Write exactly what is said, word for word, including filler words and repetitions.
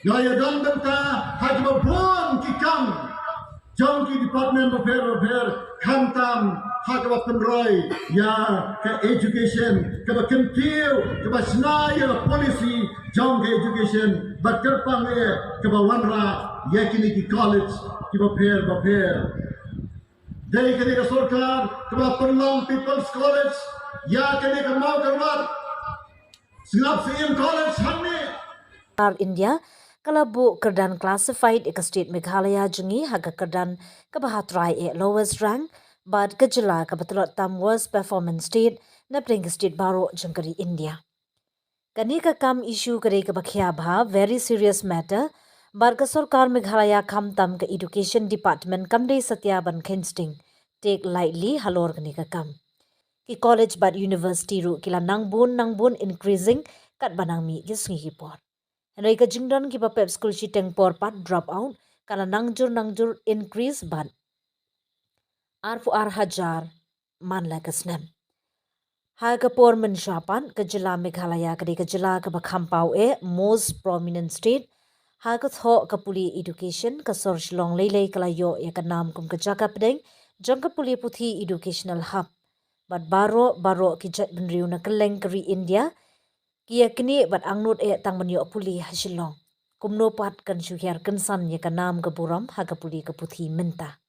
Ïa ïa don bynta ha kaba bun ki kam jong ki department bapher bapher, khamtam ha kaba pynroi ïa ka education, kaba kyntiew, kaba shna ïa ka policy jong ka education, bad kyrpang eh kaba wanrah ïa kine ki college kiba pher bapher. Dei kane ka sorkar kaba pynlong People's College ïa kane ka Mawkyrwat. Sngap Syiem College hangne. Sorkar India ka la buh kyrdan classified ïa ka state Meghalaya jong ngi ha ka kyrdan kaba ha trai eh lowest rank, bad ka jylla kaba tlot tam worst performance state na pdeng ka state baroh jong ka ri India. Kane ka kam issue ka dei kaba khia bha, very serious matter, bad ka sorkar Meghalaya khamtam ka education department kam dei satia ban kheiñ sting, take lightly halor kane ka kam. Ki college bad university ruh ki la nang bun nang bun increasing katba nang mih ki sngi ki por. Hynrei ka jingdon kiba pep skul shiteng por pat drop out ka la nang jur nang jur increase bad arphew ar hajar man la ka snem. Ha ka por mynshwa pat ka jylla Meghalaya ka dei ka jylla kaba kham paw eh, most prominent state. Ha ka thoh ka pule education, ka sor Shillong lei lei ka la ïoh ïa ka nam kum ka jaka pdeng jong ka pule puthi, educational hub. Bad baroh baroh ki jaitbynriew na kylleng ka ri India ki ïa knieh bad angnud eh tang ban ïoh pule ha Shillong. Kumno pat kan shu hiar kynsan ïa ka nam ka burom ha ka pule ka puthi mynta.